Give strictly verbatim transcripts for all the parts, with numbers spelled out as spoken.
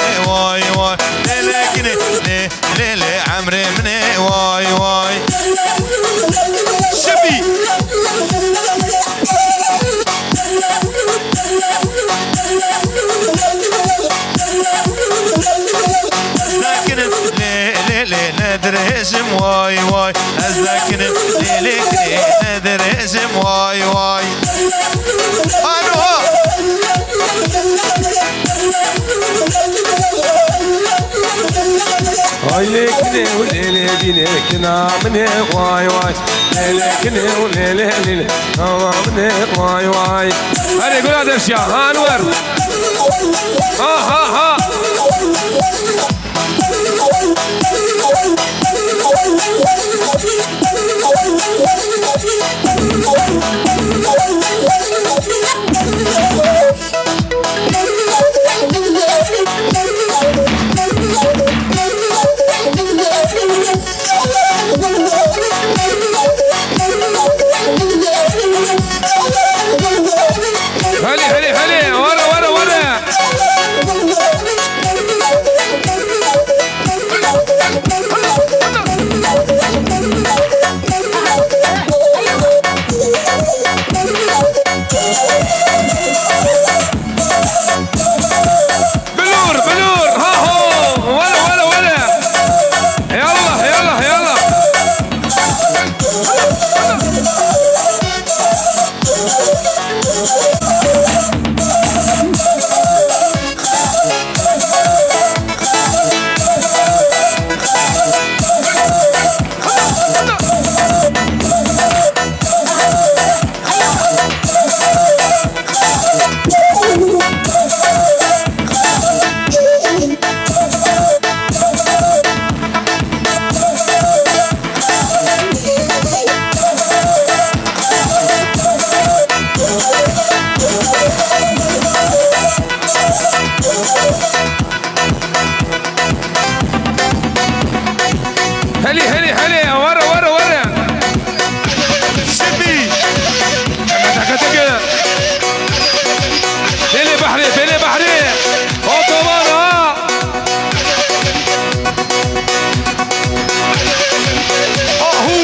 Vay vay, lê lê kinê, lê, lê lê emrê min ê, vay vay. Şibî. Nakinim lê, lê, lê, ne dirêjim, vay vay. Ez nakinim lê, lê, lê, ne dirêjim, vay vay. Alo. Ay lê kinê û lê lê bînê kina min ê, vay vay. Lê lê kinê û lê lê lê lê, awa min ê, vay vay. Hadi gula devşiya, ha Enwer. Ha ha ha. Helê, helê, helê, were, were, were. Bilûr, bilûr, ha ho! Wele, wele, wele! Yallah, yallah, yallah! Helê, helê, helê, were, were, were. Şibî. Teke, teke, teke. Bêlê behrê, bêlê behrê. Otoban ha. Ahû.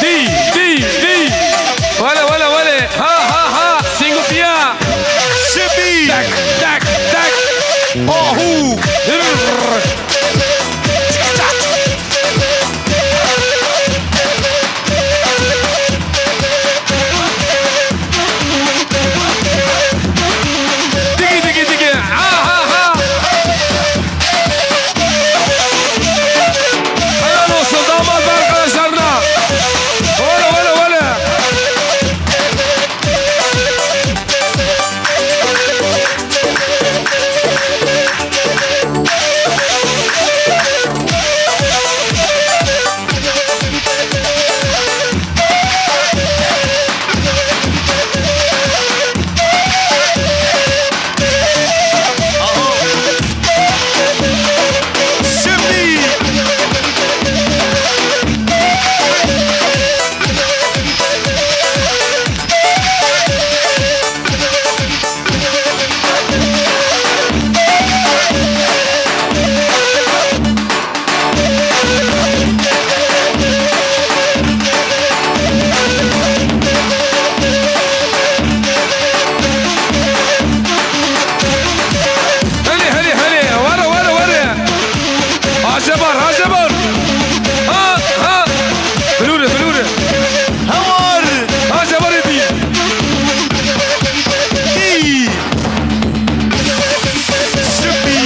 Dî, dî, dî. Wele, wele, wele. Ha, ha, ha. Sîngo piya. Şibî. Tak, tak, tak. Ahû. Hırr. Digi, digi, digi. Ha, ha, ha. Helal olsun, damat ve arkadaşlarına. Wele, wele, wele. Helê, helê, helê. Were, were, were. Acebar, acebar. Ha, ha. Bilûre, bilûre. Hewar. Acebarê dî. Dî. Şibî.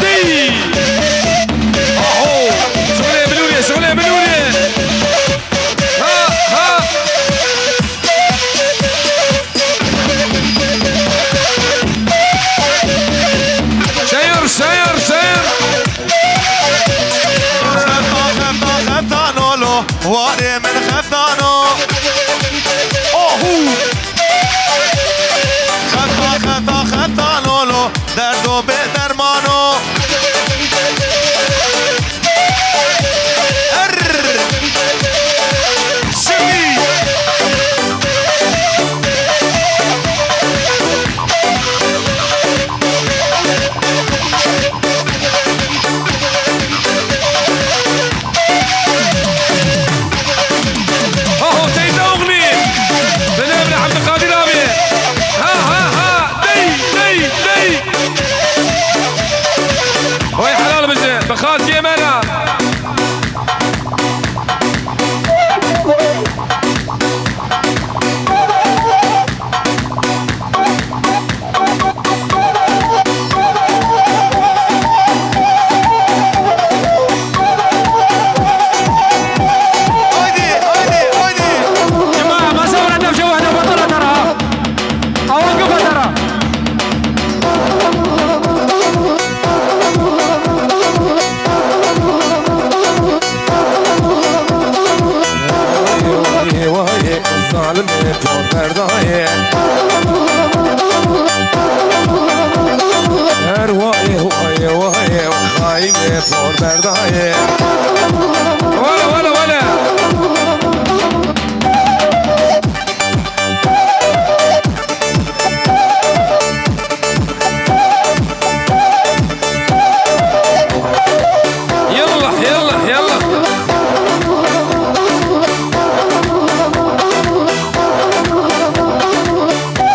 Dî. Aho. Şixulê bilûre, şixulê bilûre. Ha, ha. Xeta lolo, derdo bê dermano. Her. Şivî. Aho teyze oxlî. Binevre Abdülkadir abi. Ha, ha, ha. Dey, dey, dey. Oy helal bize. Bi xatiyê me re. Haydi, haydi, haydi. Cemaat, masa wara nefşe wahde batara tara. Awan gıba tara. Vay, vay, zalimê tor berdayê. Her vay, vay, vay, xayinê tor berdayê. Wala, wala, wala. Yallah, yallah, yallah.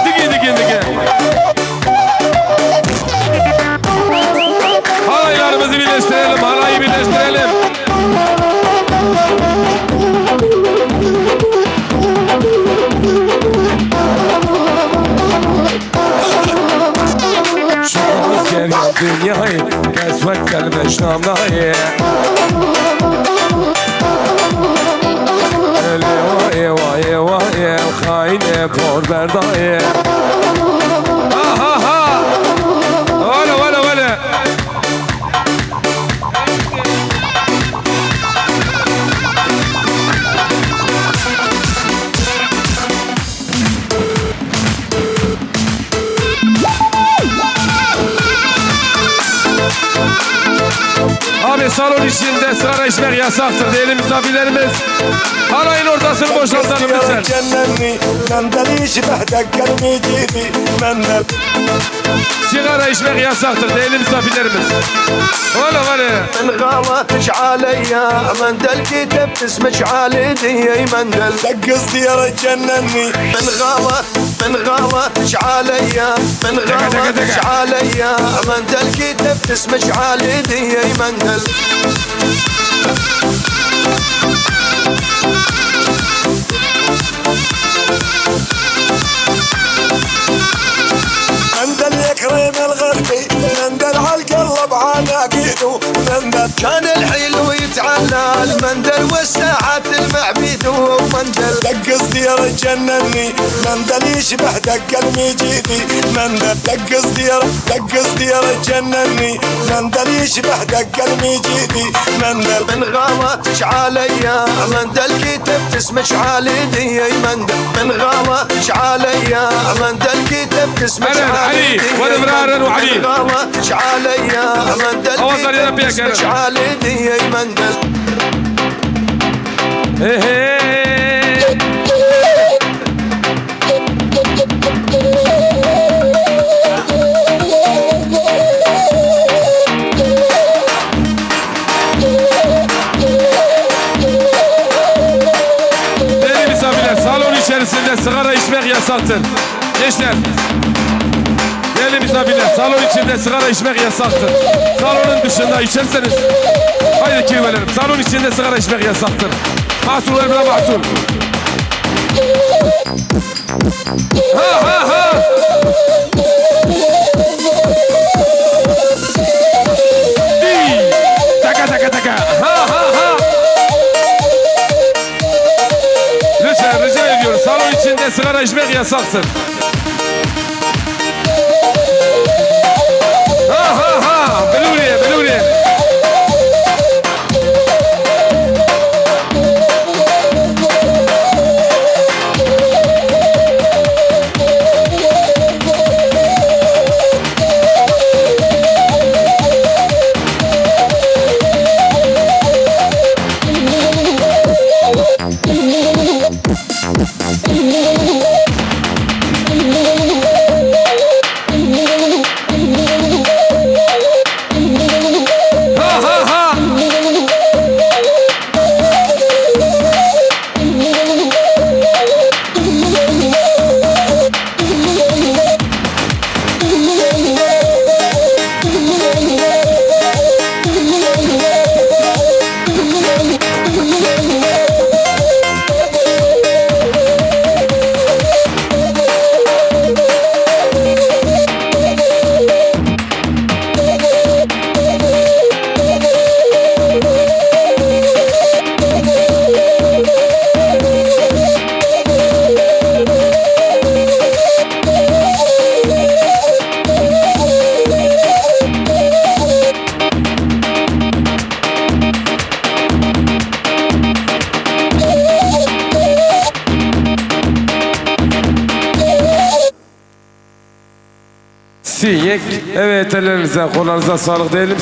Digi, digi, digi. Halaylarımızı birleştirelim, halayı birleştirelim. Şans gel ya dünyayı, kes wek gelmeş namdayı. Ele vay, vay, vay, xayine por berdayı. Ha, ha, ha. Vale, vale, vale. Abi, salon içinde sigara içmek yasaktır değerli misafirlerimiz. Alayın ortasını boşaltalım lütfen. Sigara içmek yasaktır değerli misafirlerimiz. Vale, vale. من غلطش عليا، من دلكي تبتسمش على دي من دل. دق صديرة جنني. من غلط، من غلطش عليا، من غلطش عليا، من دلكي تبتسمش على دي من دل. مندل يكرم الغربي، مندل عالقلب عناقيدو، مندل كان الحلو يتعلل، مندل والساعات المعبيدو، مندل دق صدير جنني، مندل يشبه دق المجيدي، مندل دق صدير، دق صدير جنني، مندل يشبه دق المجيدي، مندل من غلطش عليا، مندل كتبت اسمش على دي مندل، من غلطش عليا، مندل كتبت اسمش على دي مندل، من غلطش عليا، مندل كتبت اسمش على دي مندل. Hey, hey. Değerli misafirler, salon içerisinde sigara içmek yasaktır. Gençler, değerli misafirler, salon içinde sigara içmek yasaktır. Salonun dışında içerseniz, haydi kirvelerim, salon içinde sigara içmek yasaktır. Mahsul evra mahsul. Ha, ha, ha. Di. Taka, taka, taka. Ha, ha, ha. Lütfen rica ediyoruz. Salon içinde sigara içmek yasaktır. Ha, ha, ha. Bilûrê, bilûrê. Yek, evet, ellerinize, kollarınıza sağlık diyelim.